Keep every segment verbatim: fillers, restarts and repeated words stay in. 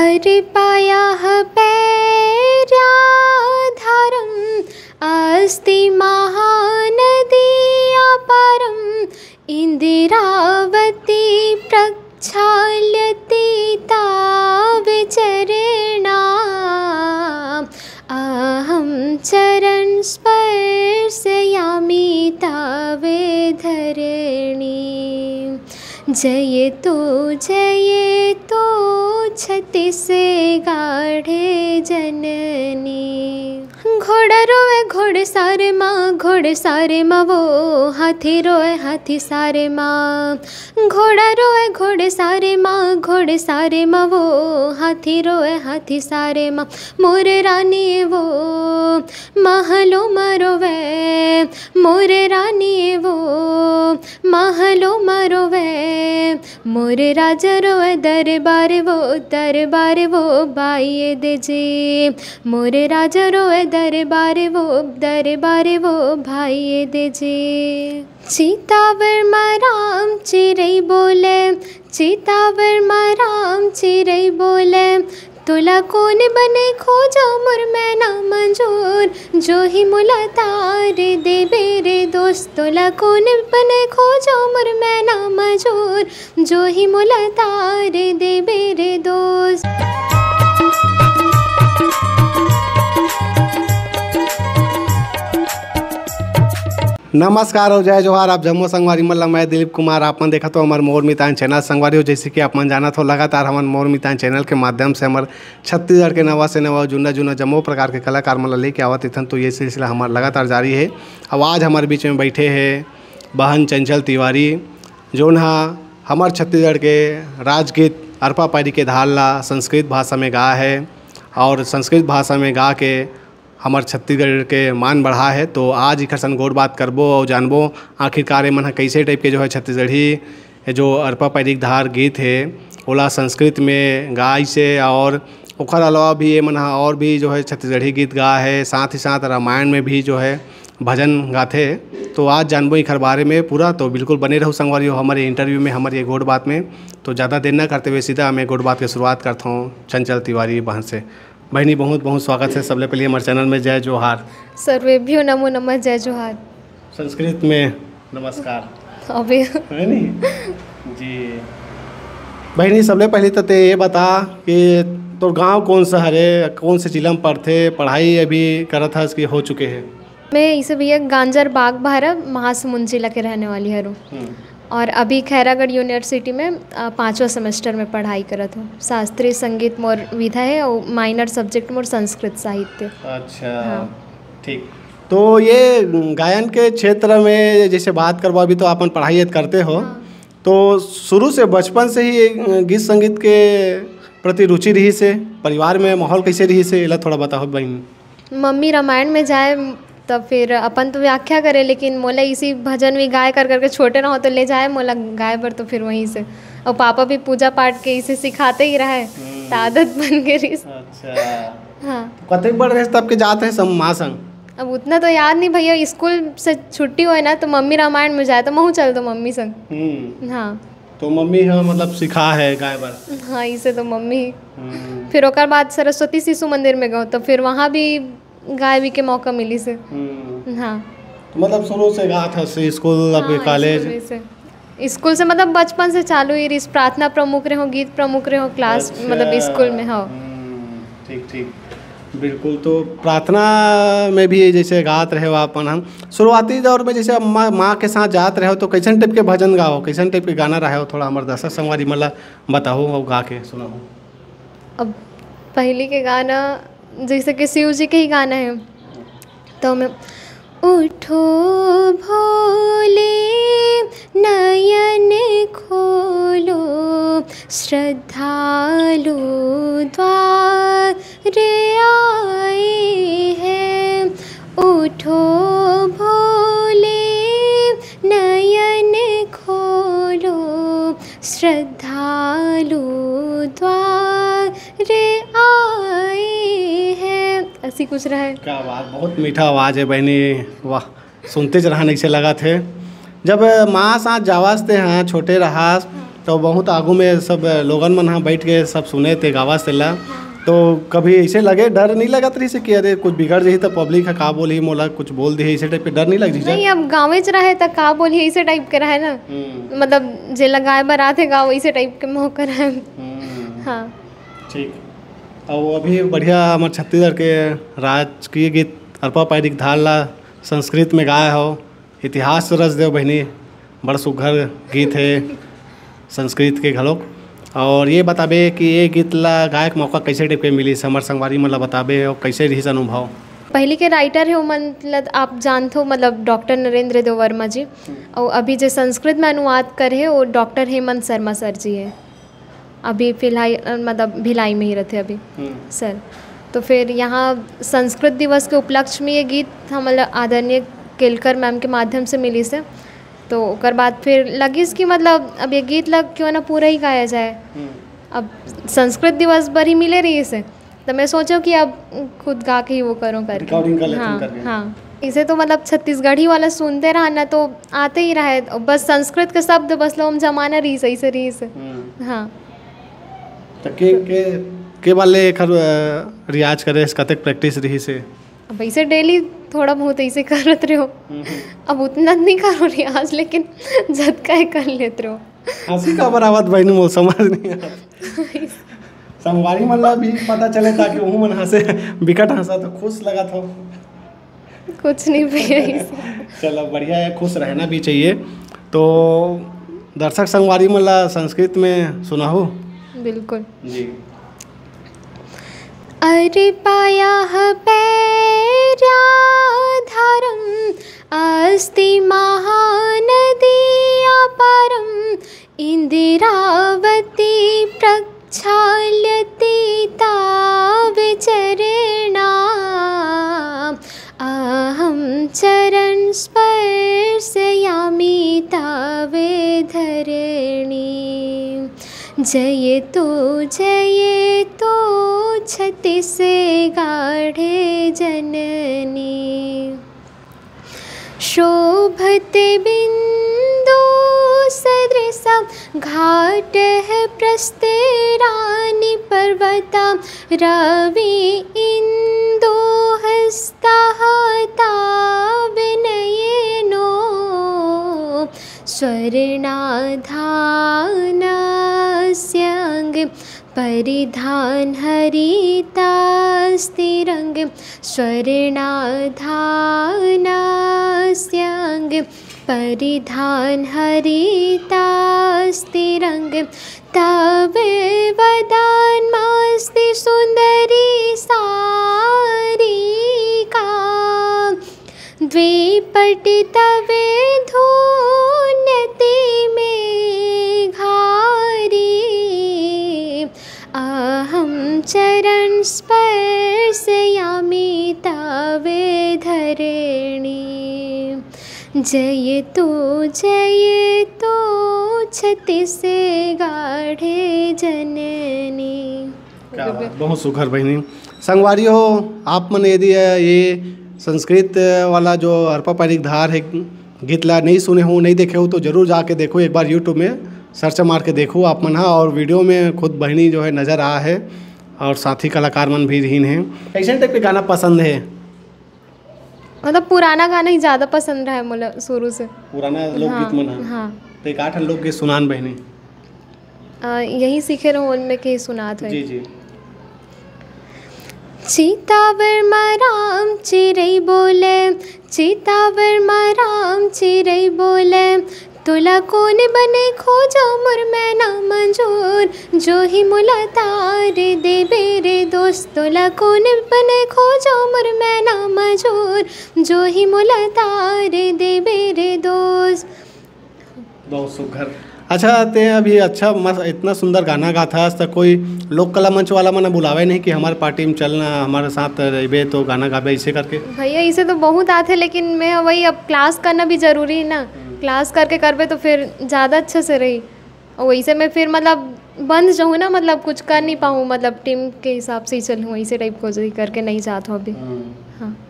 अर्पायाः पैर्याधारम् अस्ति महानदी अपारम्। इन्दिरावती प्रक्षाल्यति ताव चरणा। अहं चरण स्पर्शयामि ताव धरणी। जयतु जयतु छत्तीसगढ़ जननी। घोड़ा रोए घोड़सार मा, घोड़सार मा वो हाथी रोए हाथीसार मा। घोड़ा रोए घोड़सार मा, घोड़सार मा वो हाथी रोए हाथीसार मा। मोर रानी वो महलो मा रोवे, मोर रानी वो महलो मा रोवे। मोर राजा रोए दरबार वो, दरबार वो भाई दे जी। मोर राजा रोए दरबार वो, दरबार वो भाई दे जी। चितावर मा राम चिरई बोले, चितावर मा राम चिरई बोले। तोला कोन बने खोजो मोर मैना मंजूर, जो ही मोला तार देबे रे दोस्त। तोला कोन बने खोजो मोर मैना मंजूर, जो ही मोला तार देबे रे दोस्त। नमस्कार और जय जोहार। आप जम्मो संगवारी मन ला मैं दिलीप कुमार, आप मन देखत हो हमर मोर मितान चैनल। संगवारी हो, जैसे कि आप मन जानत हो, लगातार हमन मोर मितान चैनल के माध्यम से हमर छत्तीसगढ़ के नवा से नवा, जुन्ना जुन्ना जम्मो प्रकार के कलाकार मन ला लेके आवत रहिथन। तो ये सिलसिला हमर लगातार जारी है। अब आज हमर बीच में बैठे हैं बहन चंचल तिवारी, जोन हा हमर छत्तीसगढ़ के राजगीत अरपा पैरी के धार ला संस्कृत भाषा में गा है और संस्कृत भाषा में गा के हमर छत्तीसगढ़ के मान बढ़ा है। तो आज इखर सन गोठ बात करबो और जानबो आखिरकार ये मन ह कैसे टाइप के जो है छत्तीसगढ़ी, ये जो अरपा पैरी के धार गीत है, ओला संस्कृत में गाइस हे और ओखर अलावा भी ये मन ह और भी जो है छत्तीसगढ़ी गीत गा है, साथ ही साथ रामायण में भी जो है भजन गाथे। तो आज जानबो इखर बारे में पूरा। तो बिल्कुल बने रहू संगवारी हो हमर ये इंटरव्यू में, हमर ये गोठ बात में। तो ज़्यादा देर ना करते हुए सीधा मैं गोठ बात के शुरुआत करता हूँ चंचल तिवारी बहन से। बहिनी, बहुत बहुत स्वागत है सबले पहले हमर चैनल में। जय जोहार। सर्वेभ्यो नमो नमः, जय जोहार। संस्कृत में नमस्कार। अबे है नी? जी। बहिनी, सबले पहले तो ते ये बता कि तोर गांव कौन सा हरे, कौन से जिला में पड़थे, पढ़ाई अभी करत हस कि हो चुके है? मैं इसे भैया गांजर बाग भारा महासमुंद जिला के रहने वाली हरू। और अभी खैरागढ़ यूनिवर्सिटी में अ, पाँचवा सेमेस्टर में पढ़ाई करत हूँ। शास्त्रीय संगीत मोर विधा है और माइनर सब्जेक्ट मोर संस्कृत साहित्य। अच्छा। ठीक। तो ये गायन के क्षेत्र में जैसे बात करबो, अभी तो अपन पढ़ाई करते हो, तो शुरू से बचपन से ही ये गीत संगीत के प्रति रुचि रहिस हे? परिवार में माहौल कैसे रहिस हे, एला थोड़ा बताओ बहिनी। मम्मी रामायण में जाए तब फिर अपन तो व्याख्या करे, लेकिन मोला इसी भजन भी गाय कर करके छोटे रहो तो ले जाए मोला गाय बर, तो फिर वहीं से। और पापा भी पूजा पाठ के इसे सिखाते ही रहे, तो आदत बन गई रहिस। अच्छा। हाँ। कतेक बड़ रहे तब के जात है सब माँ संग? अब उतना तो याद नहीं भैया, स्कूल से छुट्टी होए ना तो मम्मी रामायण में जाए तो महू चल दो मम्मी संग। हम्म। हाँ। तो मम्मी ह मतलब सिखा है गाय बर। हाँ, इसे तो मम्मी। हम्म। फिर ओकर बाद सरस्वती शिशु मंदिर में गो तो फिर वहाँ भी गाय भी के मौका मिली से। हम्म। हाँ। तो मतलब शुरू से गात हस, स्कूल, अब हाँ, कॉलेज? स्कूल से। स्कूल से मतलब बचपन से चालू ही रहिस, प्रार्थना प्रमुख रहे हो, गीत प्रमुख रहे हो, क्लास अच्छा। मतलब स्कूल में हो। हम्म, ठीक ठीक, बिल्कुल। तो प्रार्थना में भी जैसे गात रहे हो अपन, हम शुरुआती दौर में जैसे माँ, माँ के साथ जात रहे हो तो कैसन टाइप के भजन गाओ, कैसन टाइप के गाना रहे हो, थोड़ा हमारे दर्शक संगवारी मन ला बताओ और गा के सुनाओ। अब पहले के गाना जैसे कि शिव जी के ही गाना है तो मैं उठो भोले नयन खोलो श्रद्धालु द्वार आए हैं। उठो भोले नयन खोलो श्रद्धालु द्वार आए हैं। ऐसी कुछ रहे। क्या बात, बहुत मीठा आवाज़ है बहनी, वाह। सुनते च रहन ऐसे लगत हे। जब माँ साथ जावस ते हाँ छोटे रहस तो बहुत आगू में सब लोगन मन ह बैठ के सब सुने ते गावस तेला। तो कभी ऐसे लगे, डर नहीं लगत रहिस कि अरे कुछ बिगड़ जाही तो पब्लिक ह का बोलही, मोला कुछ बोल देही, ऐसे टाइप के डर नहीं लग रहिस? नहीं, अब गाँवेच रहे त का बोलही, ऐसे टाइप के रहे ना। हम्म। मतलब जे लगाए बर आथे गाँव, वैसे टाइप के मोह कर रहे। हम्म। हाँ। ठीक। और अभी बढ़िया हमर छत्तीसगढ़ के राजकीय गीत अरपा पैरी के धार ला संस्कृत में गाए हो, इतिहास रच देव बहिनी, बड़ सुघर गीत हे संस्कृत के घलोक। और ये बताबे कि ये गीत ला गायक मौका कैसे टाइप के मिलिस, हमर संगवारी मन ला बताबे और कैसे रहिस अनुभव? पहले के राइटर हे, ओमन ला आप जानथो, मतलब डॉक्टर नरेंद्र देव वर्मा जी, और अभी जे संस्कृत में अनुवाद करे हे, वो डॉक्टर हेमंत शर्मा सर जी हे। अभी फिलहाल, अ, मतलब भिलाई में ही रहते अभी। हम्म। सर, तो फिर यहाँ संस्कृत दिवस के उपलक्ष्य में ये गीत हमला आदरणीय केलकर मैम के माध्यम से मिलिस हे। तो ओकर बाद फिर लगिस कि मतलब अब ये गीत ला क्यों ना पूरा ही गाया जाए। हम्म। अब संस्कृत दिवस बर ही मिले रहिस हे, तो मैं सोचो कि अब खुद गा के ही वो करूँ करके। रिकॉर्डिंग कर लेते हैं हाँ, करके। हाँ। इसे तो मतलब छत्तीसगढ़ी वाला सुनते रहा ना, तो आते ही रहे। बस संस्कृत के शब्द बस लो हम जमाना रहिस, ऐसे रहिस। हम्म। हाँ। तो के, के, के बार ले एखर, अ, रियाज करे, कतेक प्रैक्टिस रहिस हे? अब ऐसे डेली थोड़ा बहुत ऐसे करत रहो। हम्म। अब उतना नहीं करो रियाज, लेकिन जतका है कर लेत रहो। हंसी काबर आवत बहिनी, मोर समझ नहीं आवत। संगवारी मन ला भी पता चले, ताकि उहू मन हंसे, बिकट हंसा तो खुश लगत हो। कुछ नहीं भैया। चलो, बढ़िया है, खुश रहना भी चाहिए। तो दर्शक संगवारी मन ला संस्कृत में सुनाहू। बिल्कुल। जी। अरपायाः पैर्याधारम् अस्ति महानदी अपारम्। इन्द्रावती प्रक्षाल्यति ताव चरणा। अहं चरण स्पर्शयामि ताव धरणी। जयतु जयतु छत्तीसगढ़े जननी। शोभते बिन्दु सदृशा घाटः प्रस्तराणि पर्वता। रवि इन्दु हस्ताः ताव नयनो स्वर्णाधानस्य अङ्गे। परिधान हरितास्तिरङ्गे स्वर्णाधानस्य अङ्गे। परिधान हरितास्तिरङ्गे तव वदान्मस्ति सुन्दरी सारिका। द्वे पटि तवे धूनति मेघारी। अहं चरण स्पर्शयामि तवे धरणी। जयतु जयतु छत्तीसगढ़े जननी। क्या बात, बहुत सुघर बहिनी। संगवारी हो, आप मन यदि ये संस्कृत वाला जो अरपा पैरी के धार हे गीत ला नहीं सुने हो, नहीं देखे हो, तो जरूर जाके देखो, एक बार YouTube में सर्च मार के देखो आप मन हा। और वीडियो में खुद बहिनी जो है नजर आ है और साथी कलाकार मन भी रहिन हे। कैसन टाइप के गाना पसंद है? मतलब पुराना गाना ही ज़्यादा पसंद रहा है मोला शुरू से। पुराना लोकगीत हाँ, मन ह। हाँ। तो एक आठ लोकगीत सुनान बहिनी। अ, यही सीखे रहो उनमें के सुनात है। जी, जी। चीतावर मा राम चिरई बोले, चीतावर मा राम चिरई बोले, तोला कोन बने खोजो मोर मैना मंजूर, जो ही मोला तार देबे रे दोस्त, तोला कोन बने खोजो मोर मैना मंजूर, जो ही मोला तार देबे रे दोस्त। बहुत सुघर। अच्छा, ते अभी अच्छा मस्त, इतना सुंदर गाना गाथस, त कोई लोक कला मंच वाला मन बुलावे नहीं कि हमारे पार्टी में चलना, हमारे साथ रहबे तो गाना गाबे, ऐसे करके? भैया, इसे तो बहुत आथे, लेकिन मैं वही, अब क्लास करना भी जरूरी है ना। हम्म। क्लास करके करबे तो फिर ज़्यादा अच्छे से रही। और वैसे मैं फिर मतलब बंद जाऊँ ना, मतलब कुछ कर नहीं पाऊँ, मतलब टीम के हिसाब से ही चलूँ, ऐसे टाइप को जो ही करके नहीं जात हूँ अभी। हम्म। हाँ।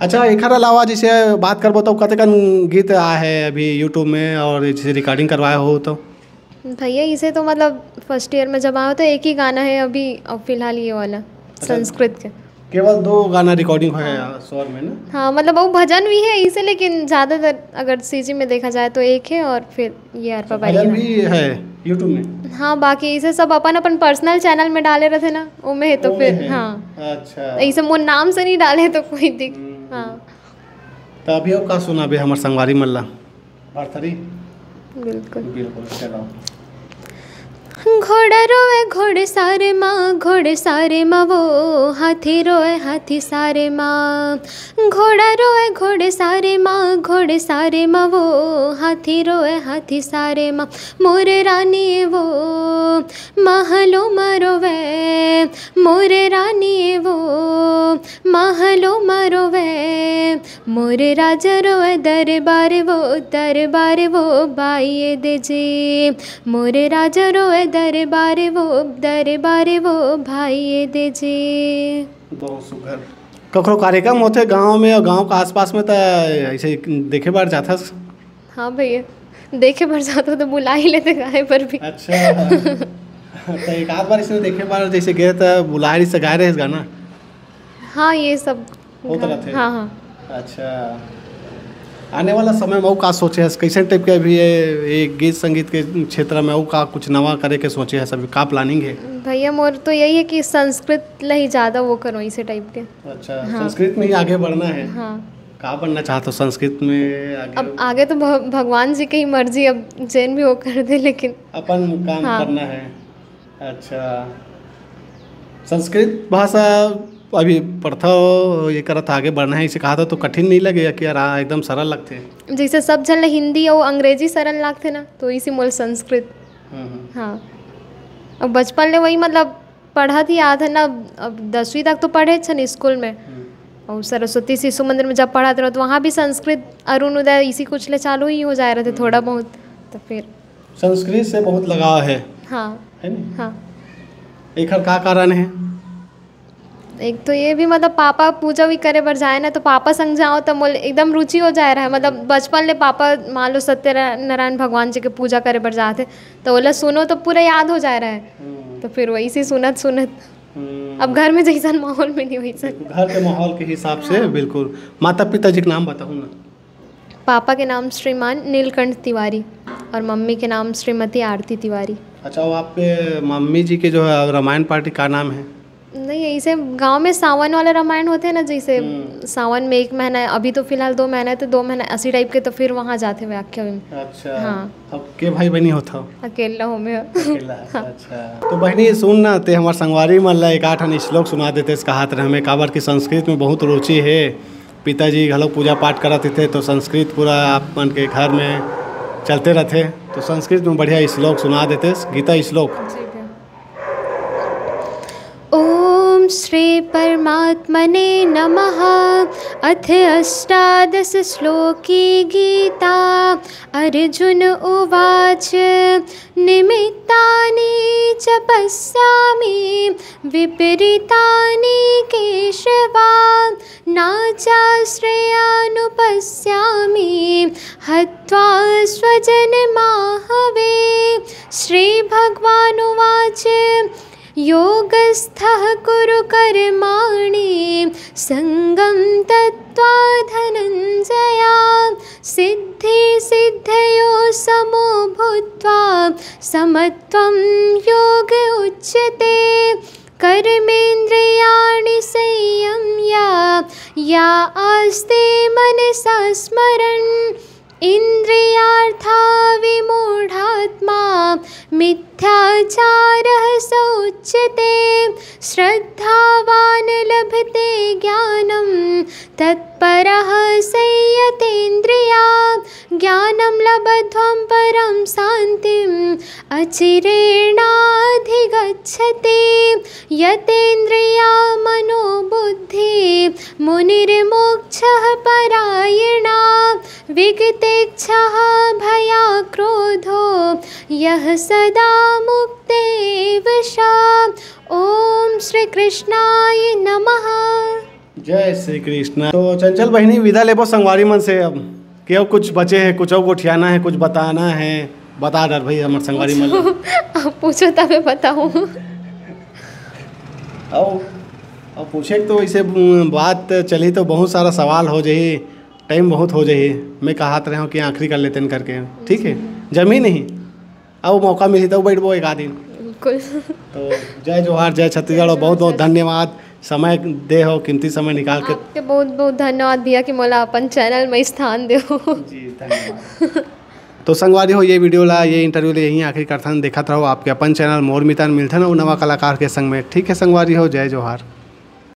अच्छा, एखर अलावा जैसे बात करबो तो कतेकन गीत आए हैं अभी YouTube में और जैसे रिकॉर्डिंग करवाए हो तो? भैया, इसे तो मतलब फर्स्ट ईयर में जब आया तो एक ही गाना है अभी, अब फिलहाल ये वाला संस्कृत के। केवल दो गाना रिकॉर्डिंग है स्वर में ना? हाँ, मतलब वो भजन भी है इसे, लेकिन ज़्यादातर अगर सीजी में देखा जाए तो एक है, और फिर ये अरपा बाई भजन है। भी है YouTube में? हाँ, बाकी इसे सब अपन अपन पर्सनल चैनल में डाले रहते ना, वो में है तो वो में फिर है। हाँ। अच्छा। इसे मोर नाम से नहीं डाले तो कोई दिक हम्म। हाँ। तो अभी और का सुनाबे हमर संगवारी मन ला? भरथरी? बिल्कुल। बिल्कुल, चलो। घोड़ा रोए घोड़े सारे माँ, घोड़े सारे माँ वो, हाथी रोए हाथी सारे माँ। घोड़ा रोए घोड़े सारे माँ, घोड़े सारे माँ वो, हाथी रोए हाथी सारे माँ। मोर रानी वो महलों में रोवे, मोर रानी वो महलों में रोवे। मोर राजा रोए दरबार वो, दरबार वो बाई दे जे। मोर राजा रोए दरबार वो, दरबार वो भाई दे जे। बहुत सुघर। कखरो कार्यक्रम होथे गांव में और गांव का आसपास में, त ऐसे देखे बार जाथस? हाँ भैया, देखे बर जाथों तो बुला ही लेथे गाए बर भी। अच्छा। तो एक आध बार इसने देखे बार जैसे गए तो बुलाए रहिस, गाए रहिस गाना? हाँ, ये सब होत गा- रहथे। हाँ, हाँ। अच्छा, आने वाला समय में अउ का सोचे हस, कैसन टाइप के अभी ये, ये गीत संगीत के क्षेत्र में अउ का कुछ नवा करे के सोचे हस, अभी का प्लानिंग है? भैया, मोर तो यही है कि संस्कृत ला ही ज़्यादा वो करूँ, इसे टाइप के। अच्छा, हाँ। संस्कृत में ही आगे बढ़ना है। हाँ। का बनना चाहत हो संस्कृत में आगे? अब आगे तो भ-, भगवान जी के ही मर्जी, अब जेन भी वो कर दे, लेकिन अपन काम हाँ। करना है। अच्छा, संस्कृत भाषा अभी पढ़थव, ये करत आगे बढ़ना है, इसे कहा था तो कठिन नहीं लगे कि यार, हाँ, एकदम सरल लगथे? जैसे सब झन ला हिंदी और अंग्रेजी सरल लागथे ना, तो इसी मोल संस्कृत। हम्म, हम्म। हाँ, अब बचपन ले वही मतलब पढ़त ही आत है ना, अब दसवीं तक तो पढ़े छन स्कूल में, हम्म। और सरस्वती शिशु मंदिर में जब पढ़त रहो तो वहाँ भी संस्कृत अरुणोदय इसी कुछ ले चालू ही हो जाए रहते हम्म। थोड़ा बहुत, तो फिर संस्कृत से बहुत लगाव है। हाँ। है नी? हाँ। एखर का कारण है? एक तो ये भी, मतलब, पापा पूजा भी करे बर जाए ना, तो पापा संग जाओ तो मोल एकदम रुचि हो जाए रहा है। मतलब, बचपन ले पापा मान लो सत्यनारायण भगवान जी के पूजा करे बर जाते, तो ओला सुनो तो पूरा याद हो जाए रहा है। हम्म। तो फिर वही से सुनत सुनत हम्म। अब घर में जैसन माहौल में नहीं वैसन। घर के माहौल के हिसाब से हाँ। बिल्कुल। माता पिता जी के नाम बताओ ना। पापा के नाम श्रीमान नीलकंठ तिवारी और मम्मी के नाम श्रीमती आरती तिवारी। अच्छा, वो आपके मम्मी जी के जो है रामायण पार्टी का नाम है? नहीं, ऐसे गांव में सावन वाला रामायण होते हैं ना, जैसे हम्म। सावन में एक महीना है, अभी तो फिलहाल दो महीना है, तो दो महीना ऐसी टाइप के, तो फिर वहाँ जाते हुए आख्या में। अच्छा। हाँ। अब के भाई बहनी होत हो? अकेला हूँ मैं। अकेला है, हाँ। अच्छा। तो बहनी, सुन ना, ते हमार संगवारी मन ला एक आठ ठन श्लोक सुना देते, इस कहात रहे हमें, काबर की संस्कृत में बहुत रुचि है, पिताजी घलो पूजा पाठ करत थे, तो संस्कृत पूरा आप मन के घर में चलते रहते, तो संस्कृत में बढ़िया श्लोक सुना देते, गीता श्लोक। जी भैया। ॐ श्री परमात्मने नमः। अथ अष्टादश श्लोकी गीता। अर्जुन उवाच, निमित्तानि च पश्यामि विपरीतानि केशवा, नाचाश्रयानुपश्यामि हत्वा स्वजनमाहवे। श्री भगवानुवाच, योगस्थः कुरु कर्माणि सङ्गं त्यक्त्वा धनञ्जय। सिद्धिसिद्धयोः समो भूत्वा समत्वं योग उच्यते। कर्मेन्द्रियाणि संयम्य या आस्ते मनसा स्मरन्। इन्द्रियार्था विमूढात्मा मिथ्याचारः स उच्यते। श्रद्धावान् लभते ज्ञानं तत्परः संयतेन्द्रिया। ज्ञानं लब्ध्वा परं शान्तिम् अचिरेणाधिगच्छति। यतेन्द्रिया मनोबुद्धिर्मुनिर्मोक्षपरायणा। विगतेच्छः भया क्रोधो यः सदा मुक्तेव सा। ॐ श्री कृष्णाय नमः। जय श्री कृष्णा। तो चंचल बहिनी, विदा लेबो संगवारी मन से अब, कि अब कुछ बचे है, कुछ और गोठियाना है, कुछ बताना है? बता डर भाई हमर संगवारी मन ला। आप पूछो तबे बताऊँ। अउ अउ पूछे के तो वैसे बात चलही तो बहुत सारा सवाल हो जाही, टाइम बहुत हो जाही। मैं कहत रहे हूँ कि आखिरी कर लेते हैं करके, ठीक है, जमी नहीं, अब मौका मिली तो बैठबो एक आध दिन। बिल्कुल। तो जय जोहार, जय छत्तीसगढ़, और बहुत बहुत धन्यवाद समय दे हो, कीमती समय निकाल के। आपके बहुत बहुत धन्यवाद भैया कि मोला अपन चैनल में स्थान दे हो। जी, धन्यवाद। तो संगवारी हो, ये वीडियो ला, ये इंटरव्यू ला यहीं आखिरी करथन। देखत रहो आपके अपन चैनल मोर मितान। मिलथन अउ नवा कलाकार के संग में। ठीक है संगवारी हो, जय जोहार।